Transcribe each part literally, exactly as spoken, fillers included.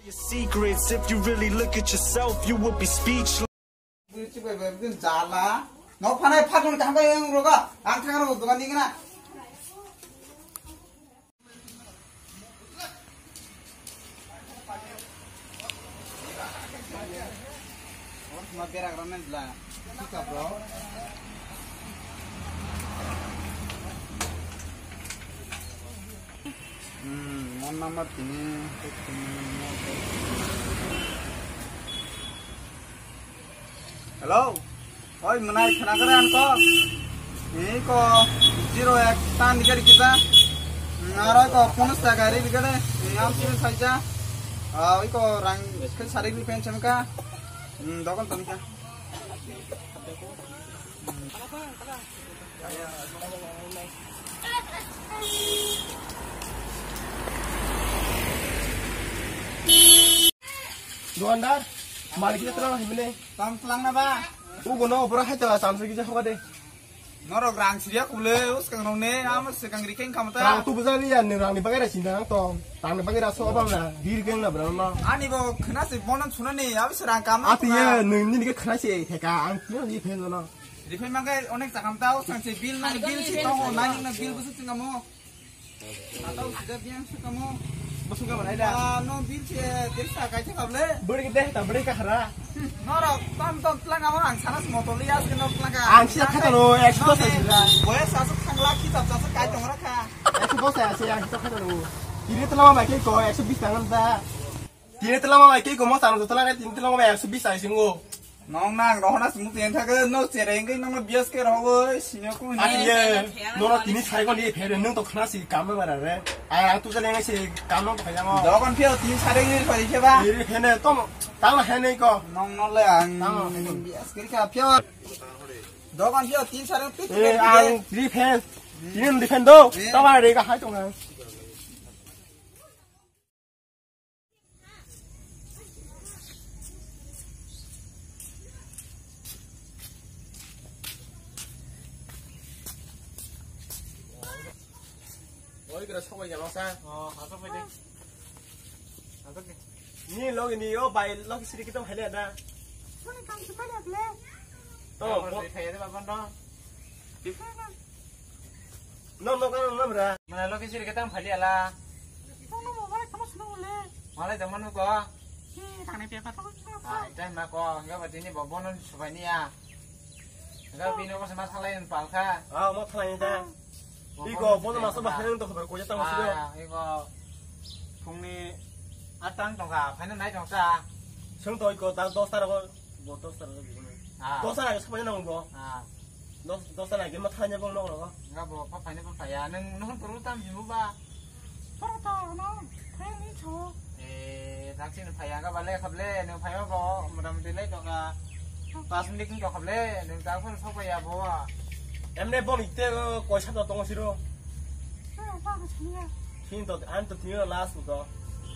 Secrets, if you really look at yourself, you would be speechless. Bwrwi chukbai bai bwrwi jala. No phanai phatong thangbai ang rogo. Ang thang rogo dogan ni gana. Or ma berak ramen bla. Thik bro. Hmm, mon number tini. Hello. Oi, mwnai khna kare ang ko. Ni ko zero ek tan ni gari kita. Naro ko ponos ta gari ni gari. Ni am sini saja. Ah, oi ko rang ke sari ni pen chemka. Hmm, dokon tani ka. Dukandar, malik kita terang himne. Tam telang na ba? Ugo no opor hai tala samsri kisa hoka de. Norok rang siriya kule, uskang rong ne, ama sekang rikeng kamata. Rang tu bujali ya, ni rang ni bagai ra sinda nang tong. Tang ni bagai ra so abang na, dir geng na bra no. Ani bo khna se bonan suna ni, abi se rang kam na. Ati ye, ni ni ke khna se theka, ang ni ni phen no. Rifai mangkai onek chakam tau, sangse bill nang bill si tongo, nang nang bill busu chingamo. Atau sida biang sukamo. Busu ka manai da. Ah, no bill si, bill sa kai chakable. Beri kita, ta beri ka hara. Norok, tam tam telang amo ang sana motor lias ke no telang ka. Ang sida kata lo, ekso sa sida. Boya sasuk thangla, kitab sasuk kai tong rakha. Ekso dos sa, sa yang sida kata lo. Tini telang ma ke ko, ekso bis tangan da. Tini telang ma ke ko, mo tangan telang, tini telang ma ekso bis sa singo. Nong nang rohona sumuk yang thago, no chereng ke nong bias ke rohoi, sino ko. Ati ye, no tini sai ko ni phere, nung to khna si kam ma ra re. Ai, ang tu jale ngai si kam no phai mo. Dogan phio tini sare ni phai ke ba. Iri phene to, tang na hene ko. Nong no le ang. Tang no. Bias ke ka phio. Dogan phio tini sare pit. Eh, ang ri phen. Tini ri phen do. Eh. Tang ma re ka hai tong ang. Oi, kira sok bai jalo sa. Oh, asok bai de. Asok de. Ni logi ni o bai logi siri kitam hai le da. Suni kam si pai le. To, bo- thai de ba bondo. No, no, no, no, bra. Mana loki siri ketang phali ala. Tong no mobile tamo sino le. Malai tamo nuko. Hi, tang ni pepa tamo sino. Ah, itai ma ko, enggak berarti ini bobo non supaya ni ya. Enggak bini ko sama salah yang palka. Ah, mau salah ini dah. Iko, bono masa bahaya untuk berkoya tamo sino. Ah, iko. Phungni atang tongka, phaino nai tongsa. Sung to iko, dal dos tara ko, bo dos tara ko. Ah. Dos tara ko, sapanya nang bo. Ah. Dos, dos tara ko, ma thanya bong nok rogo. Enggak bo, pa phaino pa phaya. Nung, nung turu tam jimu ba. Turu to, no, phai ni cho. Eh, tak sini phaya enggak bale khable, nung phaya bo, muda mudi lai tongka. Pas menit tongka khable, nung tak pun sok phaya bo. Emne bong ite ko, koisa to tong siro. Sini to, an to tini last to.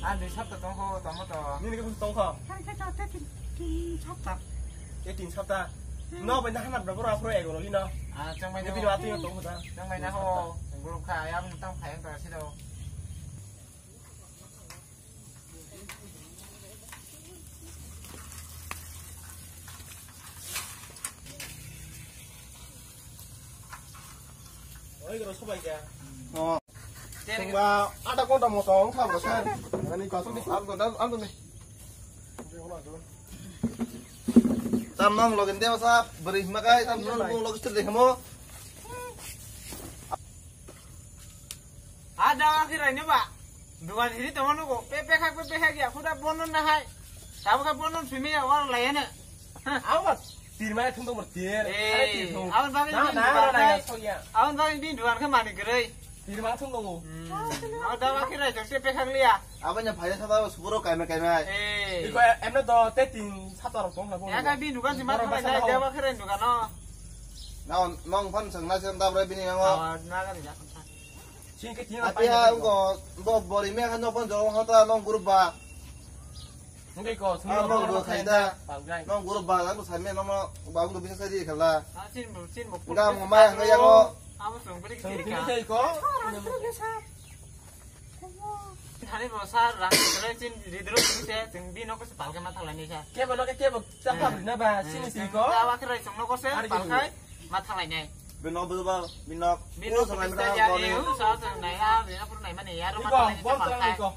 An dui sapta tong ho, tamo to. Nini ke tong ho. Kan ke to te tin, tin sapta. Te tin sapta. Hmm. No, bai na hana bra bra pro ego lina. Ah, chang bai na. Ni bini atu tong ho ta. Chang bai na ho. Guru kha, ya, tang phai ang ta si do. Oi, guru, sobai kya? Oh. Tengba, ada konta mo tong, tham ko san. Ani ko tong, am to, am to ni. Tam nong login de masa, beri makai, tam nong login de mo. Ada akhir ini, Pak. Dukan ini teman ko, pepe khak, pepe khak ya, kuda bonon na hai. Tabu ka bonon simi ya, wal layana. Awas, tirmai thung tong tir. Eh, awas bagi na, na, na, ya, so ya. Awas bagi bin dukan ke mani gerai. Tirmai thung tong. Hmm. Awas dah akhir aja, pepe khak liya. Apa nya phai sa ba suburo kaimai kaimai. Eh. Iko emne do te tin sator tong na bo. Ya ka bin dukan si mat phai na, dah akhir dukan no. Na nong phan sang na sem da bre bini ngo. Awas na ka ya. Sini ke tina. Ati ha, ngo, bo, bori me khan nokon jong hota nong group ba. Nge ko, ah, nong group khaida. Nong group ba, nang sai me nong ba nong bisa sai khala. Ah, sin bu, sin bu. Nga mo mai hanga ya ngo. Amo song beri kiri ka. Sini ko. Ora sini ke sa. Thani bo sir, rang sir, chin ridro sir se, chwng bini nokho se palkai ma thalai nai sa. Kebo nokhe kebo chapha rina ba, sini sini ko. Awa khe rai chwng nokho se palkai ma thalai nai. Bini nok bo ba, bini nok. Bini nok bo sa nai, ya, bini nok bo nai mani, ya, ro ma thalai nai ko.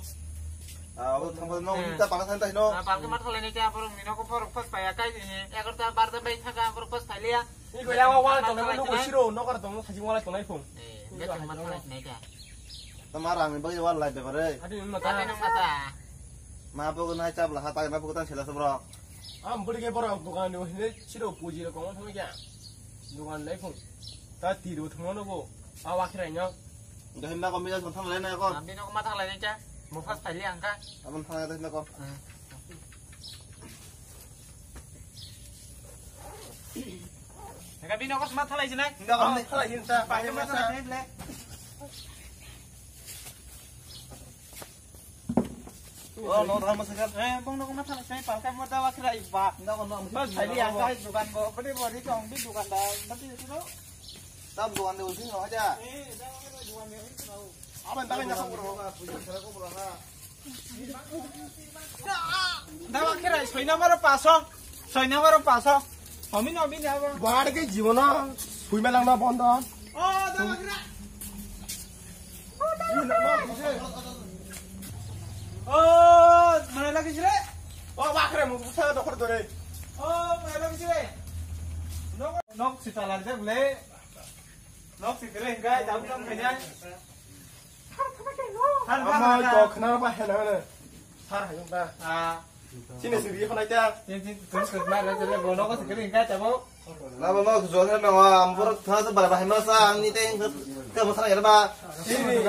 Ah, bo thang bo nok ta palkai thanai no. Palkai ma thalai nai sa, borok bini nokho borok pas paya kai, egarota barota bai thaka borok pas pailia. Iko ya wa wa tong nai, nokho siro, nokho tong nai, thajing wala tong nai phung. Eh, ma thalai nai sa. Tama rang ni bagwi wal lai bebare. Adi nung mata. Adi nung mata. Ma bogo nai chabla ha tai ma bogo tan sela sobro. Am budi ke borok dukan ni hine siro puji ro kong thang ya. Dukan lai phung. Ta ti ro thang no bo. A wa khirai no. Dahim na ko mi ja thang lai na ko. Am bini nok ma thalai nai sa. Mo pas pailia ang ka. Amon thang ya dahim na ko. Eka bini nokho ma thalai jinai. Nokho ma thalai jinai, ta palkai ma thalai jinai. Oh, no, thalai ma sakal. Eh, bong nokho ma thalai jinai, palkai ma dawa khirai ba. Nokho no. Bas, sai ya, sai dukan bo, bade bo, ri kong, bi dukan da, bade ri ro. Tam dukan de usin no aja. Eh, dawa khirai dukan de usin no. Aban, takai na ko bro. Dawa khirai soi number paso, soi number paso. Homi no bini abo. Bar ke jibono sui melang na bondo. Oh, dawa khirai. Oh, mana lagi sih, Re? Oh, bakre mu sa dokor dore. Oh, mana lagi sih, Re? Nok, nok sita lagi deh, boleh. Nok sita lagi, enggak, tahu kan kayaknya. Amai kok khna ba hena hena. Sar hayung ta. Ah. Sini siri khonai ta. Sini siri khonai ta. Bono ko siri ka tabo. Na ba ma jol hena wa am bor tha ba ba hema sa ang ni teng ka mo sa ba. Sini.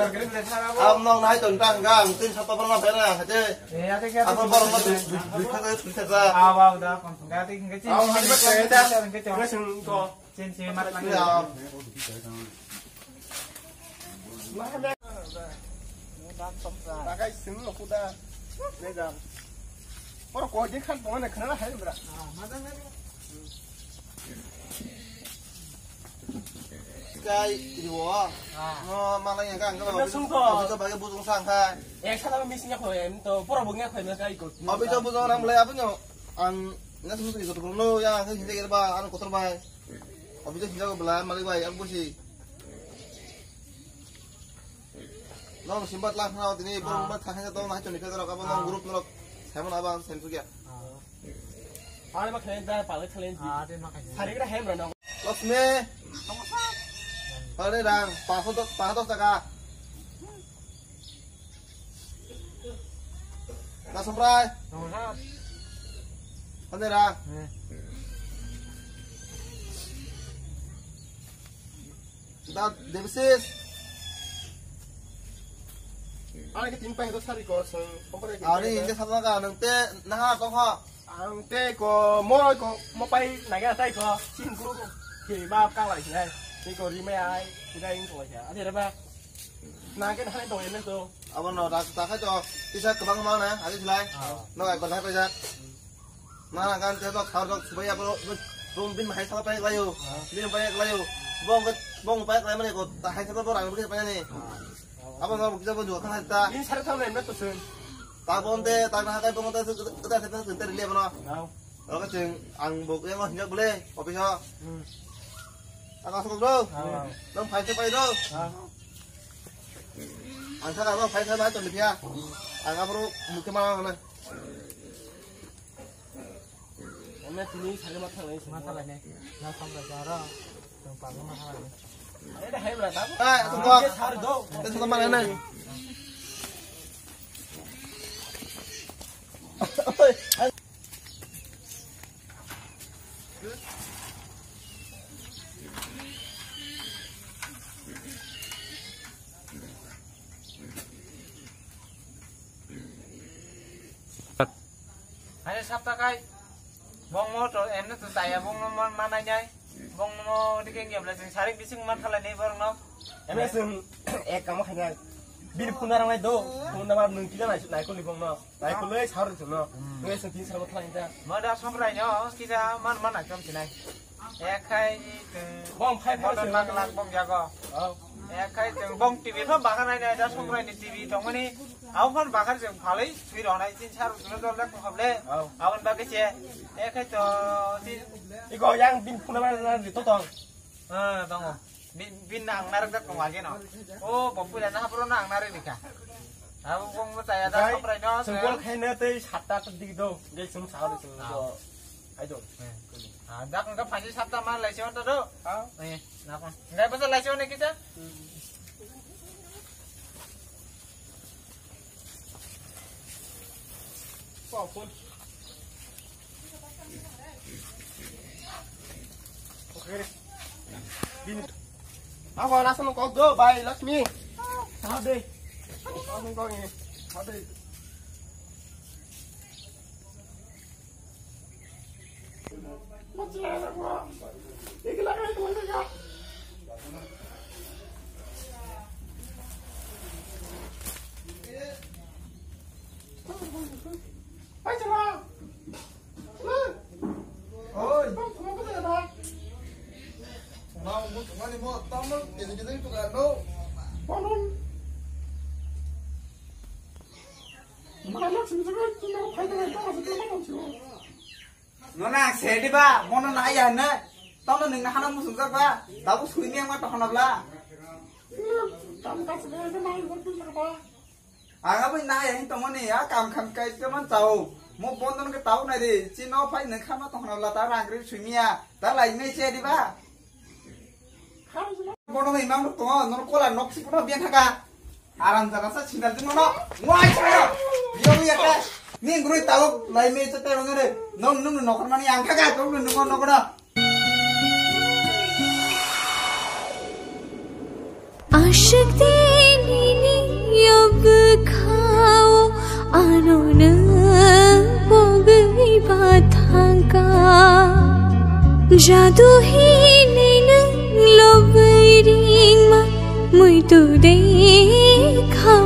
Am nong nai ton ta ga ang tin sa pa ba ma ba na ha te. Eh, ate ka. Apa bor ma du du du ka du ka. Ah, wow da kon. Ga te ka. Am ha ba ka ta. Ka sing ko. Chin chin mat lang. Ya. Takai sing lo kuda. Oro ko je khan tong ne khana hai bra. Kai riwo. No malai yang kang kala. Sung ko. Bisa bagi busung sang kha. Ek sala misi nya khoi em to pura bunga khoi na kai ko. Abi to busung ram le abi no. Ang na sung ko to no ya ang hindi ba ang kotor bai. Office hinjago bela malik bai ang busi. Nong simbat lang khna tini borok ba thang tong nai toni phedorok abo nong group norok Simon abang sem sugya. Are ma khalen da pale khalen. Ah, de ma khalen. Sari gra hem ra nong. Losme. Pale rang, paso dos, paso dos taka. Nasomrai. Nasomrai. Pandai ra. Eh. Da Devasis. Ani ke tin pai do sari ko sang. Kompare ke. Ani inde sama ka nang te naha ko ha. Ang te ko mo ko mo pai naga tai ko. Sin guru ko. Ke ma ka lai nai. Ke ko ri me ai. Ke dai ko ya. Ani ra ba. Na ke na dong ne to. Abo no da ta khai to. Kisa kwbang ma na. Ani silai. No ai ko dai pai ja. Mana kan te dok thar dok subai abo rum bin hai sala pai layo. Bin pai layo. Bong bong pai lai mane ko ta hai sala bor ang pai ni. Abo no bukja bo jo kan ta. Bin sar thang na to sun. Ta bon de ta na kai bong ta su ta ta ta ta rile bono. Oke ceng ang bo yang hinjak bole office ho. Ang asok bro. Nang pai te pai do. Ang sa ka pai sa bai to lipia. Ang abro mukhe mana mana. Ane tini sari matha lai. Matha lai ne. Na samra jara. Tong pa matha lai ne. Ane da hai bra ta. Ah, to ko. Sar do. Te to mana ne. Hai sapta kai. Bong mo to em na to taya bong mo man manai nai. Bong mo dike ngiya bla sing sarik bising man thala nei bor no. Em na sing ek kamo khaina. Bir phuna rang nai do. Phuna ma nung kila nai nai ko libong no. Nai ko lei sar to no. Ngai sing tin sar ma thala nai ta. Ma da som rai no kisa man man ai kom sinai. Ekhai tong. Bong phai phai. Motor lak lak bong jago. Oh. Ekhai tong bong T V pha bagan nai nai da som rai ni T V tong mani. Aboni bagwi chwng phalwi swi rwnai, tin sar rwsino dol jak tongkha ble. Au. Aboni bagwi se, e khai to, tin. Iko yang bin phuna mana na rito tong. Ah, tongo. Bin, bin na ang narwk jak tongo ageno. O, bo puila na hapro na ang narwk ni kha. Abo bong mo chaya da Okai, khoprai no, sengkol se. Khaina tei satta ta dik do. Gai sung sa ri sung do. Au. Ai do. Eh, ah, dak wngkha phaisi satta ma laisi on to do. Au. Eh, na kon. Gai basa laisi on kisa? Ako, langsung kok do, bye, Lakshmi. Sabi. Langsung kok ini. Sabi. Oi. Mau mau mau ni mau tamu jadi jadi itu kan lo. Nono ang sedi ba, mono na ya ne. Tono ningna hana musung jak ba, dabu sui ni ang ma tohona bla. Ang abo na ya hin tongmani, a kam kham kai se man chao. Mo bondon ke tau nai de, chi no phai ne khama tohona bla ta rang ri sui miya, ta lai me sedi ba. Bono ni mang tongo, nono kola nok si kono biang thaka. Aram jaga sa sindal jin nono. Wai sa yo. Yo ya ka. Ni gurui talo lai me sa te ngare. Nom nom nokor mani ang thaka, nom nom nokor na. Ashik dini yob khao. Ano nung pogwi ba thangka. Jadu hinwi nung lobwi ringma muitu de kha.